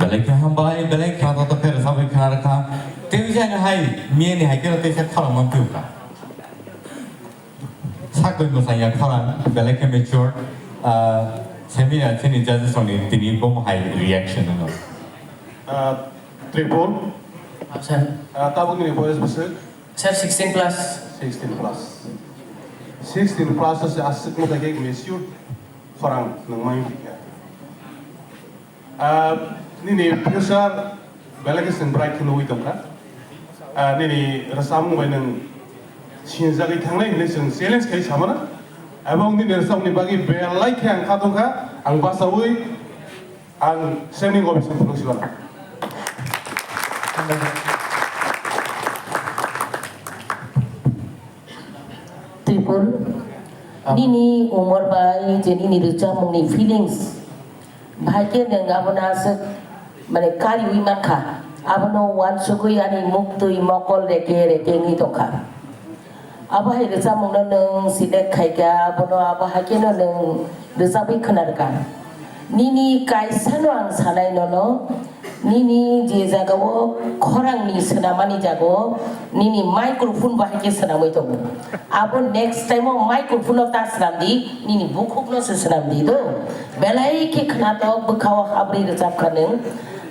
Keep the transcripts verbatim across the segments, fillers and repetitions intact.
Belai khe hambai, belai khe to to khe rwchapwi khna rwkha. Tei jani hai, miyani hai khe teisa khorang man phiyokha. Sakoi mwsang ya khorang, belai khe mature. Ah, seminar chini judges rokni tini bo hai reaction no. Ah, Tripul. Sir. Ah, tabuk nini boyes bwswk? Sir, sixteen plus. Sixteen plus. Sixteen plus se aswk mwtai khe mature khorang nang mai phikha. Ah, nini future belai khe chwng bright khe nugwi tongkha. Ah, nini rwchapmung bai nwng sinjagwi thangnai hinwi chwng challenge khai samano. Ebong nini rwchapmungni bagwi belai khe ang kha tongkha, ang bachaui ang semi office ni phunuk siban. Tripul, nini umor bai je nini rwchapmungni feelings, bahai khe nwng abono aswk, mane, kariui mankha, abono uansugui ani muktwi mokol reke reke wngwi tongkha. Abo hai rwchapmungno nwng select khaikha, abono abo hai kheno nwng rwchapwi khna rwkha. Nini kaisano ang sanai nono, nini je jagao khorangni swnamani jagao nini microphone bahai khe swnamwi tongo. Abo next time o microphone o ta swnamdi, nini bukhukno se swnamdi do. Belai khe khnatok bwkhao habri rwchapkha nwng,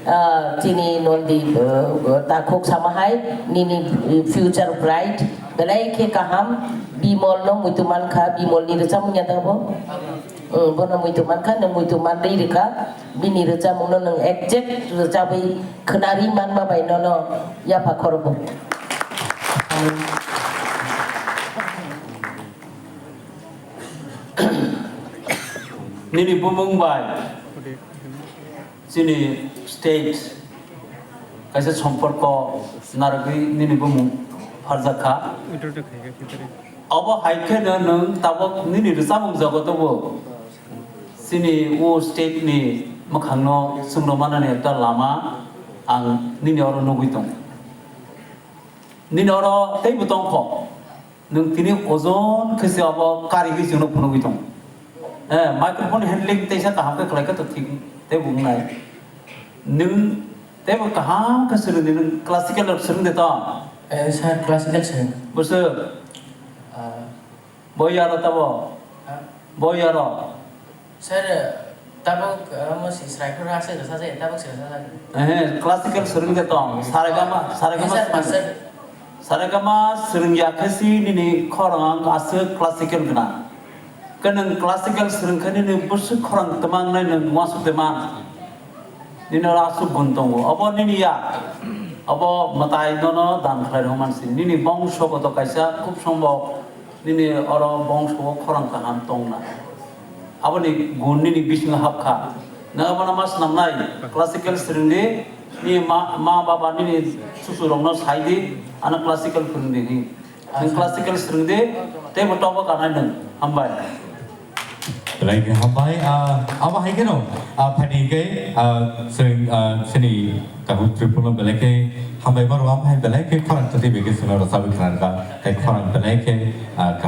ah, chini Nondi, ah, takhuk sama hai, nini future bright, belai khe kaham. Bimol no muitu mankha, Bimol ni rwchapmung ya tabo? Hmm, bono muitu mankha, nwng muitu manri rwkha, bini rwchapmung no nwng exact rwchapwi khwnari manma bai nono yapha khorogo. Nini bumung bai chini state kaisa somporko narwgwi nini bumung pharjak kha. Obo hai kheno nwng tabuk nini rwchapmung jogotobo chini o state ni mwkhangno chwngno manani ekta lama ang nini oro nugwi tongo. Nini oro teibo tongkho. Nwng tini ojon khe se abo karigwi chwngno phunugwi tongo. Eh, microphone handling teisa kaham khe khlai khe to thik tei bo wngnai. Nwng teibo kaham khe swrwngdi, nwng classical rok swrwngde to? Eh, sir, classical swrwng. Bwswk? Ah. Bo yaro tabo? Ha? Bo yaro? Sir, tabuk, ah, mo si sraiphuru aswk rwchajak, tabuk se rwchajak. Eh, classical swrwngde tong. Saregama, saregama Yes, sir, swrwng. Master. Saregama swrwngya khe si nini khorang aswk classical gwnang. Khe nwng classical swrwng khe nini bwswk khorang twmang nai nwng uansuk twmang. Nini oro aswk gun tongo. Obo nini ya. Obo mwtai nono dan khlai rwmani si. Nini bongso koto kaisa khub sombok nini oro bongso o khorang kaham tongna. Aboni gun nini bisingo hapkha. Nwng abono ma swnamnai, classical swrwngdi, nini ma, ma baba nini susurokno saidi, ano classical phwrwngdi hi. Nwng classical swrwngdi, teibo tobo kanai nwng. Hambai. Belai khe hambai, ah, abo hai kheno, ah, phaidi hingke, ah, chwng, ah, chini Takhuk Tripura belai khe hambai maro, am hai belai khe khorang tati bai khe chwngno rwchapwi khna rwkha, tei khorang belai khe, ah,